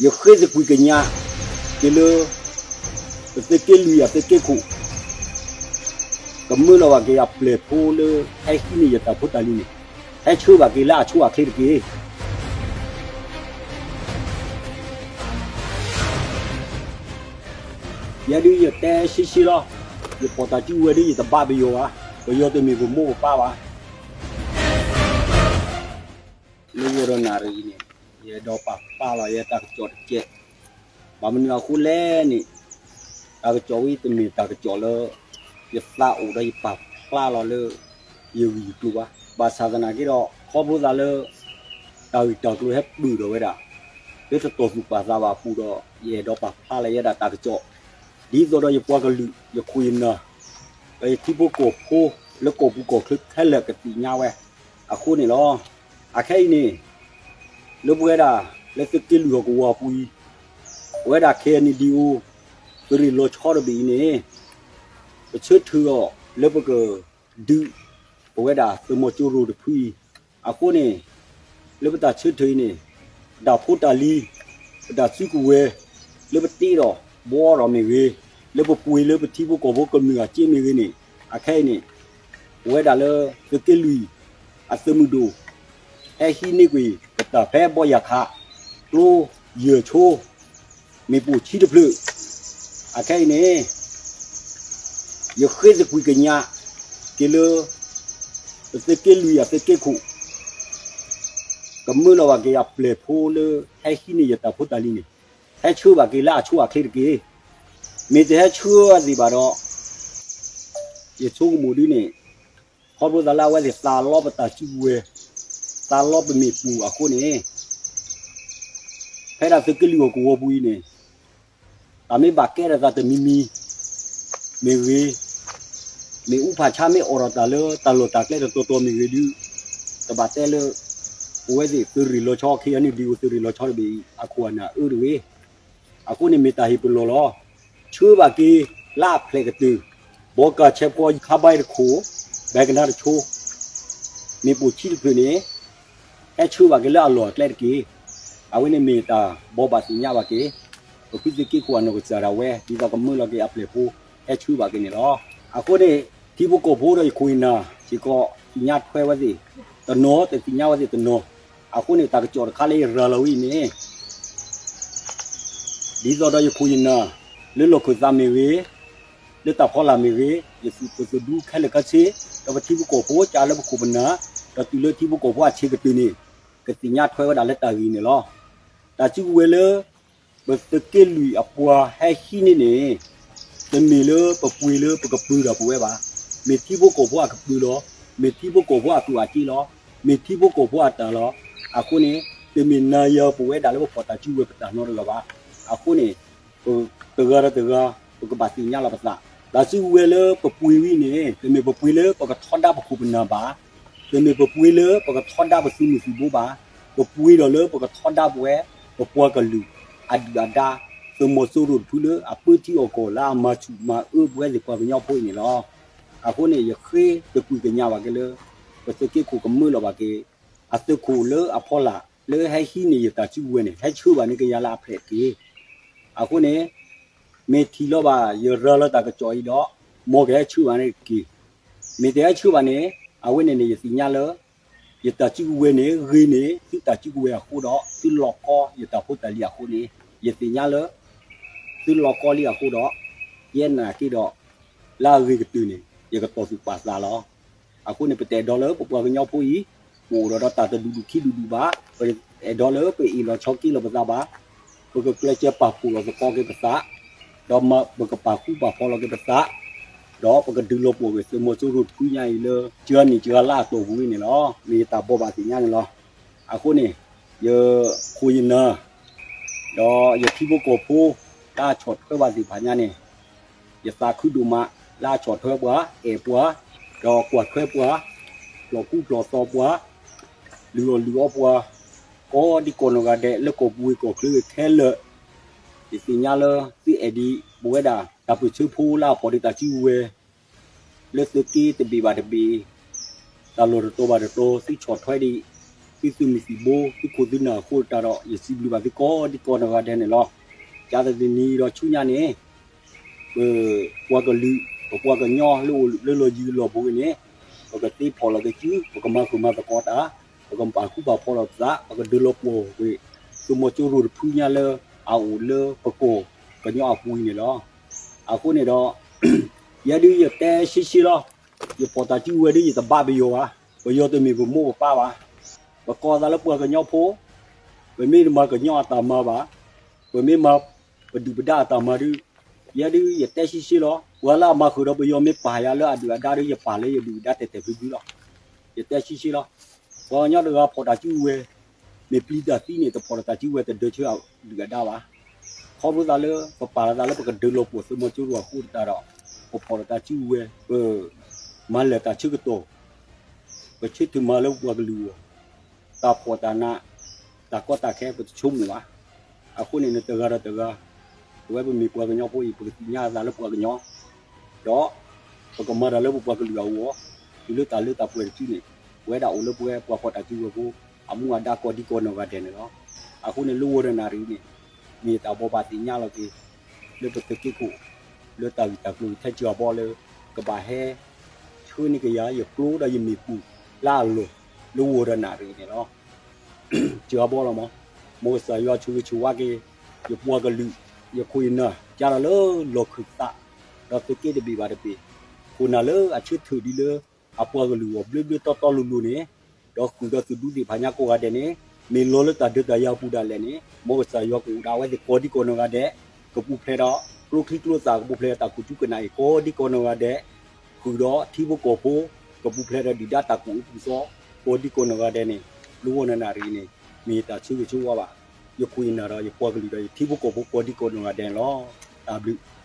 ယဃ့သကွံာ်ကညးက့ၤလၢ ပသုးက့လွံၢ်အသုးက့ခိၣ် ကမၢလီၤဘၣ်က့ၤအပျဲၢ်ဖိလၢ ဟဲဟံးန့ၢ်ယတၢ်ဖိတၢ်လံၤန့ၣ် ဟဲဆှၢဘၣ်က့ၤလၢအဆိအချ့တက့ၢ်. ယဲဒုးယတဲဆှံဆှံလီၤ. ယပိာ်တၢ်စုကဝဲၤဒုး ယတဘါပယီၤဘၣ်, ပယီၤတမ့ၢ်ပမိၢ်ပပၢ်ဘၣ်. လၢဂီၤဒီးနၣ်ရံၣ်အံၤန့ၣ် ယအဲၣ်ဒိးပာ်ဖျါလီၤ ယတၢ်ကစီၣ်တကဲး. ဘၣ်မနုၤအဃိလဲၣ်န့ၣ်, တၢ်ကစီၣ်ဝဲတမ့ၢ်တၢ်ကစီၣ်လၢ ယသးအိၣ်ဒီးယပာ်ဖျါလီၤလၢ ယဂံၢ်ယကျိၤဘၣ်. ဘၣ်ဆၣ်သနာ်က့ဒီး ခီဖျိသးလၢ တၢ်ဂ့ၢ်တၢ်ကျိၤဟဲပၢၢ်ထီၣ်ဝဲဒၣ် လၢတတီၢ်သူၣ်ပာ်သးဘၣ်အပူၤဒီး ယအဲၣ်ဒိးပာ်ဖျါလီၤယဲဒၣ်တၢ်ကစီၣ် ဒ်သိးဒီးယပှၤကလုာ် ယခိၣ်ယနၢ် ဒီးယထံဖိကီၢ်ဖိ လၢကီၢ်ပူၤကီၢ်ချၢခဲလၢာ်ကသ့ၣ်ညါဝဲ အဃိန့ၣ်လီၤ. အခဲအံၤန့ၣ် လၢပဝဲဒၣ် လၢသုးက့လွံၢ်ဟီၣ်ကဝီၤအပူၤအံၤ ပဝဲဒၣ် ခဲအံၤန့ၣ် ဒ်အိၣ် သုးရ့ၣ်လီၤဆီတဘ့ၣ်အံၤန့ၣ် ပဆၢထၢၣ်အီၤလၢပကဒုး ပဝဲဒၣ်သုးမီၤစိရိၤတဖုအံၤ အဃိန့ၣ် လၢပတၢ်ဆၢထၢၣ်အံၤန့ၣ် ပတၢ်ဖိတၢ်လံၤ ပတၢ်စုကဝဲၤ လၢပတ့ဒီးဘှီဒီးမ့ၢ်ဂ့ၤ, လၢပပှ့ၤလၢပထံဖိကီၢ်ဖိကမျၢၢ်အစ့မ့ၢ်ဂ့ၤန့ၣ် အခဲအံၤန့ၣ် ပဝဲဒၣ်လၢသုးက့လွံၢ် အသုးမုၢ်ဒိၣ် ဟဲဟံးန့ၢ်ကွံာ်ပတၢ်ဖဲဘီယၤခး ကျိယဲၢ်ဆိ မ့ၣ်ပိၢ်ဆံတဖျၢၣ် အခဲအံၤန့ၣ် ယဃ့သကွံာ်ကညးက့ၤလၢ ပသုးက့လွံၢ်အသုးက့ခိၣ် ကမၢလီၤဘၣ်က့ၤအပျဲၢ်ဖိလၢ ဟဲဟံးန့ၢ်ယတၢ်ဖိတၢ်လံၤန့ၣ် ဟဲဆှၢဘၣ်က့ၤလၢအဆိအချ့တက့ၢ်. မ့ၢ်တဟဲဆှၢသ့ၣ်ဘၣ်ဒီး ယဆိကမိၣ်ဒ်န့ၣ် ခီဖျိသးလၢအဝဲသ့ၣ်သးလီပတၢ်စုကဝဲၤ သးလီပမ့ၣ်ပိၢ်အဃိန့ၣ် ဖဲဒၣ်သုးက့လွံၢ်ဟီၣ်ကဝီၤပူၤအံၤန့ၣ် တၢ်မ့ၢ်ဘၣ်ကဲထီၣ်သးတမံၤမံၤမ့ၢ်ဂ့ၤ, မ့ၣ်အူဖးဆါမ့ၢ်အိးထီၣ်တၢ်လၢတၢ်လီၢ်တၢ်ကျဲတတီၤတီၤမ့ၢ်ဂ့ၤဒုး တဘၣ်တဲလၢ ပဝဲသ့ၣ်သုးရ့ၣ်လီၤဆီ ခဲအံၤန့ၣ် ဒ်အိၣ်သုးရ့ၣ်လီၤဆီတဘ့ၣ်အံၤ အခိၣ်အနၢ်အၢတဂ့ၤ အဃိန့ၣ်မ့ၢ်တၢ်ဟ့ၣ်ပလီၢ်လီၤ. ဆှၢဘၣ်က့ၤလၢအဖျဲၣ်ကတၢၢ် ဘီကၤဆဲးဖီ ခါဘါတခိၣ် ဘဲကနါတဆိ မ့ၣ်ပိၢ်ဆံတဖျၢၣ်န့ၣ် ဟဲဆှၢဘၣ်က့ၤလၢအလီၢ်အကျဲတက့ၢ်. အဝဲန့ၣ်မ့ၢ်တၢ်ဘိးဘၣ်သ့ၣ်ညါဘၣ်က့ၤ ပဖုသုးက့ခိၣ်အနီၢ်ကစၢ်ဒၣ်ဝဲ ဒ်သိးကမၢလီၤက့ၤအပျဲၢ်ဖိ ဟဲဆှၢဘၣ်က့ၤန့ၣ်လီၤ. အဃိန့ၣ် ထံဖိကီၢ်ဖိဒီးယခိၣ်ယနၢ်စ့ၢ်ကီး သ့ၣ်ညါထွဲဝဲသ့ၣ် တနီၤ တသ့ၣ်ညါဝဲသ့ၣ်တနီၤ အဃိန့ၣ် တၢ်ကစီၣ်တခါလၢယရၤလီၤဝဲအံၤန့ၣ် ဒ်သိးဒီးယခိၣ်ယနၢ် လၢလီၢ်ခၢၣ်သးမ့ၢ်ဂ့ၤ, လၢတၢ်ဖီလာ်မ့ၢ်ဂ့ၤ, ယသုးခိၣ်သုးဒူခဲလၢာ်ခဲဆ့, ဒီးပထံဖိကီၢ်ဖိ ကးလၢပခိၣ်ပနၢ်, ဒီးတုၤလၢထံဖိကီၢ်ဖိအဆံးကတၢၢ်န့ၣ် ကသ့ၣ်ညါထွဲဝဲဒၣ်လၢတၢ်ဂ့ၢ်န့ၣ်လီၤ. တၢ်စုကဝဲၤလၢ ပသုးက့လွံၢ်အပှၤဟဲဟံးန့ၢ်န့ၣ် တမ့ၢ်လၢပပှ့ၤလၢပကပၢၤဒီးပဝဲဘၣ်. မ့ၢ်ထံဖိကီၢ်ဖိအကပၢၤလီၤ. မ့ၢ်ထံဖိကီၢ်ဖိအကျိၣ်အစ့လီၤ. မ့ၢ်ထံဖိကီၢ်ဖိအတၢ်လီၤ. အဃိန့ၣ် တမ့ၢ်နၤယၤပဝဲဒၣ်လၢပဖီၣ်တၢ်စုကဝဲၤပတၢ်နီတဂၤဘၣ်. အဃိန့ၣ် တဂၤဒီးတဂၤ ပကဘၣ်သ့ၣ်ညါလီၤပသး. တၢ်စုကဝဲၤလၢပပှ့ၤဝဲန့ၣ် တမ့ၢ်ပပှ့ၤလၢပကထီဒါပခိၣ်ပနၢ်ဘၣ်. တမ့ၢ်ပပှ့ၤလၢပကထီဒါပသုးမုၢ်သံၣ်ဘိဘၣ်. ပပှ့ၤဒီးလၢပကထီဒါပဝဲ ပပှၤကလုာ် အဒုၣ်အဒါ သုးမီၤစိရိၤတဖုလၢအပၢထံအီၣ်ကီၢ်လၢအမၤဆူၣ်မၤအၢပဝဲသ့ၣ်ပှၤကညီဖိအံၤန့ၣ်လီၤ. အဃိန့ၣ် ယဃ့သကွံာ်ကညးဘၣ်က့ၤလၢ ပသုးက့ခိၣ်ကမၢလီၤဘၣ်က့ၤ အသုးခိၣ်လၢအဖီလာ် လၢဟဲဟံးန့ၢ်ယတၢ်စုကဝဲၤန့ၣ် ဟဲဆှၢဘၣ်န့ၢ်ကယၤလၢအဖျဲၣ်တက့ၢ်. အဃိန့ၣ် မ့ၢ်ထံၣ်လီၤဘၣ် ယရၤလီၤတၢ်ကစီၣ်အံၤဒီး မ်ကဟဲဆှၢဘၣ်န့ၢ်တက့ၢ်. မ့ၢ်တဟဲဆှၢဘၣ်န့ၣ် အဝဲန့ၣ်န့ၣ် ယသ့ၣ်ညါလၢ ယတၢ်စုကဝဲၤန့ၣ် ဂ့ၤန့ၢ် သုတၢ်စုကဝဲၤအဃိဒီး သုလီၤကီယတၢ်ဖိတၢ်လံၤအဃိန့ၣ် ယသ့ၣ်ညါလၢ သုလီၤကီလံအဃိဒီး ယဲနာ်က့ဒီး လၢအဂ့ၤကတၢၢ်န့ၣ် ယကတီၢ်သူၣ်ပာ်သးလီၤ. အဃိန့ၣ် ပတအဲၣ်ဒိးလၢပပှၤကညီဖိအံၤ ပအိၣ်ဒီးတၢ်တဒူၣ်ဒူၣ်ခံဒူၣ်ဒူၣ်ဘၣ်. ပအဲၣ်ဒိးလၢပအ့ၣ်လီၤဆီက့ၤလီၤပသးဘၣ်. ပကကျဲးစၢးပာ်ဖှိၣ်လီၤသကိးက့ၤပသး ဒီးပကပာ်ဃူပာ်ဖိးလီၤက့ၤပသး ဒီးပကဒုးလီၤပှီၢ်က့ၤသုးမီၤစိရိၤတဖုညါအံၤလၢ စှၤနံၣ်စှၤလါအတီၢ်ပူၤအံၤန့ၣ်လီၤ. မ့ၢ်ယတၢ်ဘိးဘၣ်သ့ၣ်ညါန့ၣ်လီၤ. အဃိန့ၣ် ယခိၣ်ယနၢ် ဒီးယထံဖိကီၢ်ဖိ တၢ်ဆီၣ်ထွဲဘၣ်သ့ၣ်တဖၣ်ညါန့ၣ် ယသးခုဒိၣ်မး လၢအဆီၣ်ထွဲပှၤ အဲၣ်ပှၤ ဒီးကွၢ်ထွဲပှၤ ဖျိၣ်ကူဖျိၣ်သီပှၤ လုၢ်အီၣ်လုၢ်အီပှၤ ကိးဒံကိးနီၢ်ဂၤဒဲး လၢကီၢ်ပူၤဝ့ၢ်ကီၢ်ချၢဝ့ၢ်ခဲလၢာ် ယသ့ၣ်ညါလၢသုအဲၣ်ဒိးပဝဲဒၣ် တၢ်ပၢၢ်ဆၢဖိလၢအဖီၣ်ဒံးတၢ်စုကဝဲၤ လၢသုးက့တဘ့ၣ်ဘၣ်တဘ့ၣ် တၢ်လီၢ်တတီၤဘၣ်တတီၤ သုဆီၣ်ထွဲဒံး သုမုၢ်သံၣ်ဘိ သုခိၣ်သုနၢ်အဃိတၢ်ဒီး ယစံးဘျုးဘၣ်သုကိးဒံကိးနီၢ်ဂၤဒဲးန့ၣ်လီၤ. ကၢ်သတနံၤဒီးဆူညါန့ၣ် ပပှၤကလုာ် ပပှၤကညီလၢအိၣ်လၢလီၢ်ယံၤလီၢ်ဘူးဂ့ၤန့ၣ် ပကသ့ဖီၣ်လီၤကစု ပကမၤဃုာ်မၤသကိးတၢ် ပကပာ်ဃူပာ်ဖိးလိာ်ပသး ပကဒုးလီၤပှီၢ်ကွံာ် သုးမီၤကၠိရိၤတဖုညါလၢ အအိၣ်လၢပကီၢ်ကညီအပူၤအံၤန့ၣ်လီၤ. အဃိန့ၣ်ဒီး ယဲဒုးယတဲရှဲရှဲလီၤ. ယဖီၣ်တၢ်စုကဝဲၤဒုး ယတဘၣ်ပယီၤဘၣ်. ပယီၤတမ့ၢ်ပမိၢ်ပပၢ်ဘၣ်. ပကိးသးလၢပှၤကညီဖိ, ပမ့ၢ်တမၤကညီအတၢ်မၤဘၣ်, ပမ့ၢ်မၤပဒုၣ်ပဒါအတၢ်မၤဒုး, ယဲဒုးယတဲရှဲရှဲလီၤ. ပှၤလၢအမၤဃုာ်ဒီးပယီၤမ့ၢ်ပာ်ယၤလၢအဒုၣ်အဒါဒုး ယပာ်လၢယဒုၣ်အဒါတဲာ်တဲာ်ဖျုဖျုလီၤ. ယတဲရှဲရှဲလီၤ. ပှၤကညီတဂၤဖီၣ်တၢ်စုကဝဲၤ မ့ၢ်ပျံၤတၢ်သံန့ၣ် တဖီၣ်တၢ်စုကဝဲၤတဒၢဆၢအဒုၣ်အဒါဘၣ်. ခီဖျိသးလၢ ပပာ်လီၤသးလၢပကဒုးလီၤပှီၢ်သုးမီၤကၠိရိၤအဃိသတးဒီး ပဖီၣ်လီၤတၢ်စုကဝဲၤ ပမၤလၢာ်တၢ်ဆၢကတီၢ် ပဆၢထၢၣ်မၤလၢပပှၤကလုာ်အဂီၢ် တၢ်ဖှီၣ်တၢ်နး တၢ်ကီတၢ်ခဲ ပတဆိကမိၣ်ဘၣ်. အဃိန့ၣ် နတဂၤဒီးတဂၤ ပဝဲပမ့ၢ်ပှၤကညီဖိအံၤ ပကသ့ၣ်ညါသးလၢပှၤကညီ ဒီး ပကမၤတၢ်လၢပပှၤကလုာ်အဂီၢ် တုၤလၢတၢ်လၢတၢ်ပှဲၤတစုန့ၣ် ပဝဲဒၣ်အိၣ်လၢပဝဲပှၤဖီၣ်တၢ်စုကဝဲၤဖိ အမူအဒါကိးဒံကိးနီၢ်ဂၤဒဲးန့ၣ်လီၤ. အဃိန့ၣ် လၢဝီၤဒီးနၣ်ရံၣ်န့ၣ် မ့ၢ်တၢ်ဘိးဘၣ်သ့ၣ်ညါလီၤက့ၤ လၢပသုးက့ခိၣ် လၢတၢ်ဂ့ၢ်တၢ်ကျိၤထဲစှၤဘီလၢ ကဘၣ်ဟဲ ဆှၢန့ၢ်က့ၤယၤ ယကျိဒီးယမ့ၢ်ပူၤလၢအလီၢ် လၢဝီၤဒီးနၣ်ရံၣ်န့ၣ်လီၤ. စှၤဘီလီၤမး, မ်ကစၢ်ယွၤဆိၣ်ဂ့ၤဆိၣ်ဝါက့ၤ ယပှၤကလုာ် ယခိၣ်ယနၢ် ကၢ်ဒီးလၢလီၢ်ခၢၣ်သး ဒီးသုးက့တဘ့ၣ်ဘၣ်တဘ့ၣ် ခိၣ်နၢ်လၢအဆၢထၢၣ်ဒ်လၢ အပှၤကလုာ်အဂီၢ်ဘျၢဘျၢတီတီလိၤလိၤန့ၣ် ဒီးဃုာ်ဒီးသုးဒူသ့ၣ်တဖၣ်ညါကိးဂၤဒဲးန့ၣ် မ့ၢ်လီၤလၢတၢ်ဒုးတၢ်ယၤအပူၤဒၣ်လဲာ်န့ၣ် မ်ကစၢ်ယွၤကအိၣ်ဒၣ်ဝဲသ့ၣ်ကိးဒံကိးနီၢ်ဂၤဒဲး ကပူၤဖျဲးဒီး ကျိချံကျိသၣ် ကပူၤဖျဲးဒီးတၢ်ကူၣ်ကၠူကနၣ်အံၤ ကိးဒံကိးနီၢ်ဂၤဒဲး ဃုာ်ဒီးထံဖိကီၢ်ဖိ ကပူၤဖျဲးဒီးဒုၣ်ဒါတၢ်ကူၣ်အူကူၣ်သီ ကိးဒံကိးနီၢ်ဂၤဒဲးန့ၣ် လၢဝီၤဒီးနၣ်ရံၣ်န့ၣ် မ့ၢ်တၢ်ဆိၣ်ဂ့ၤဆိၣ်ဝါဘၣ် ယခိၣ်ယနၢ်ဒီးယပှၤကလုာ်ဒီးယထံဖိကီၢ်ဖိကိးဒံကိးနီၢ်ဂၤဒဲးန့ၣ်လီၤ. တၢ်ဘျုး